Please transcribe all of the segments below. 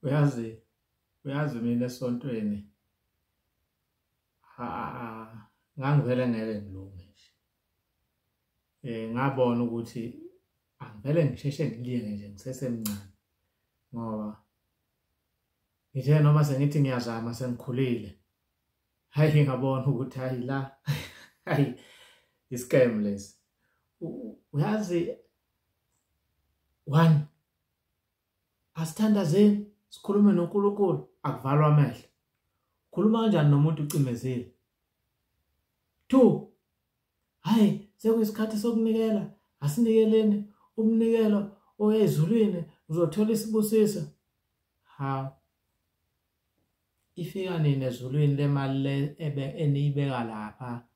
Uyazi, uyazi mina esontweni ngangivele ngeke ngilunge nje. Ngabona ukuthi angivele ngisheshe ngiliyeke nje ngisesemncane ngoba ngithe noma sengithi ngiyazama sengikhulile, hayi ngabona ukuthi hayi la, hayi i-scam lesi. Uyazi, one, asithandazeni sikhulume noNkulunkulu, akuvalwa amehlo. Khuluma kanjani nomuntu ucimezile? 2, hayi sekuyisikhathi sokunikela, asinikeleni umnikelo oyezulwini uzothola isibusiso. Ha, ifika nini ezulwini le mali le ebe eniyibeka lapha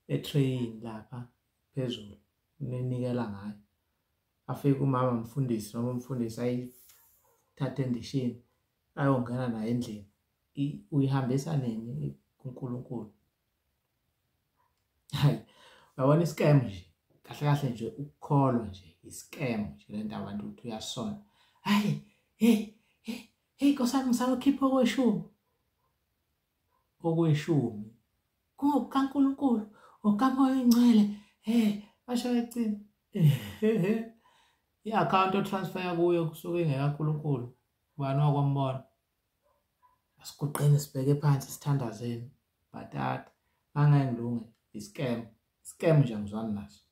etrayini lapha phezulu ninikela ngayo? Afike umama mfundisi noma umfundisi ayithathe endishini ayongena naye endlini, uyihambisa nini kuNkulunkulu? Hayi, uyabona i-scam nje, kahle kahle nje ukukholwa nje i-scam nje le nto abantu ukuthi uyasona. Hayi, hey hey hey, Nkosi yami, ngisayokhipha okweshumi, okweshumi kukaNkulunkulu okaMoya oNgcwele. Basho ecini i-account o-transfer kuyo kusuke ingekaNkulunkulu. Ubani wakwambona? Asiguqeni sibheke phansi sithandazeni. Bhatata, angeke ngilunge, i-scam, scam nje angizwani naso.